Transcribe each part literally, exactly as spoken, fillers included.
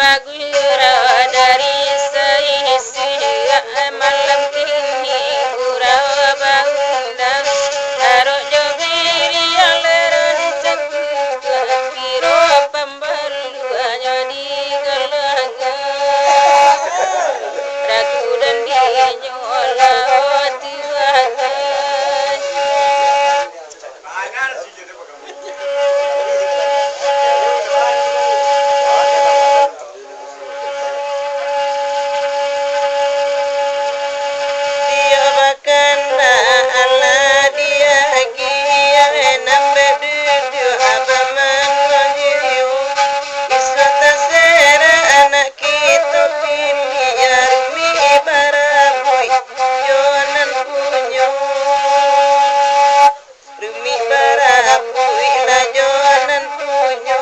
Gurau dari saisiak malam kini gurau baundang, arok jo biriang rancak tukang, kiro pambaluanyo digalahkan, ragu dan dinyo lawati bagai. Dia bakana alah dia agiah nan baduduak bamangojiwo. Iso tasarah anak kito kini, arumi barabuik jo nan punyo. Rumik barapuik lah jo nan punyo.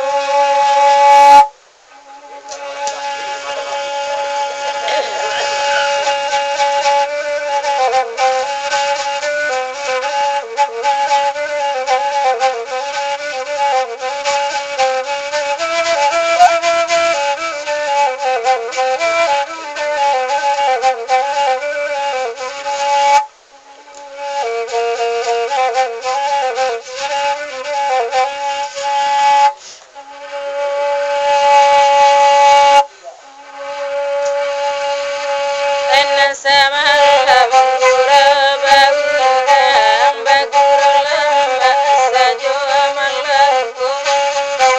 Nan samalam gurau baundang, bagurau lamak sajo malam ko.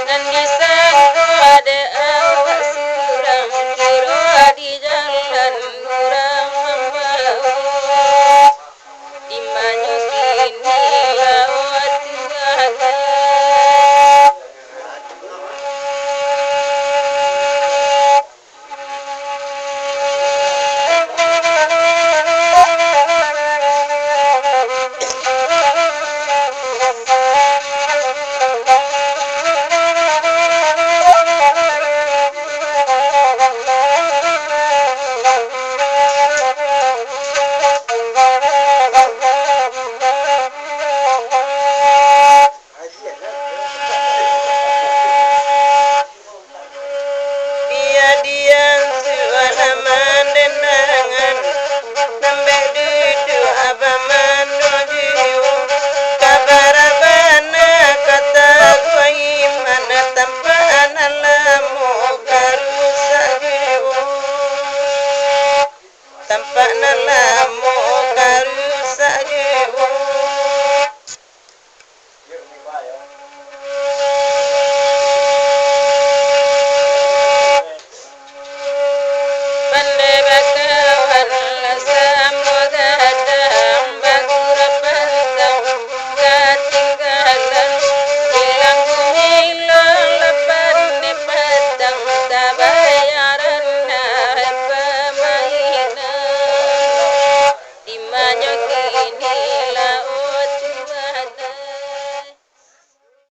Nan disangko dek awak surang, kiro di jalan urang mambawo. Di ma nyo kini lawati bagai. Biadian suanama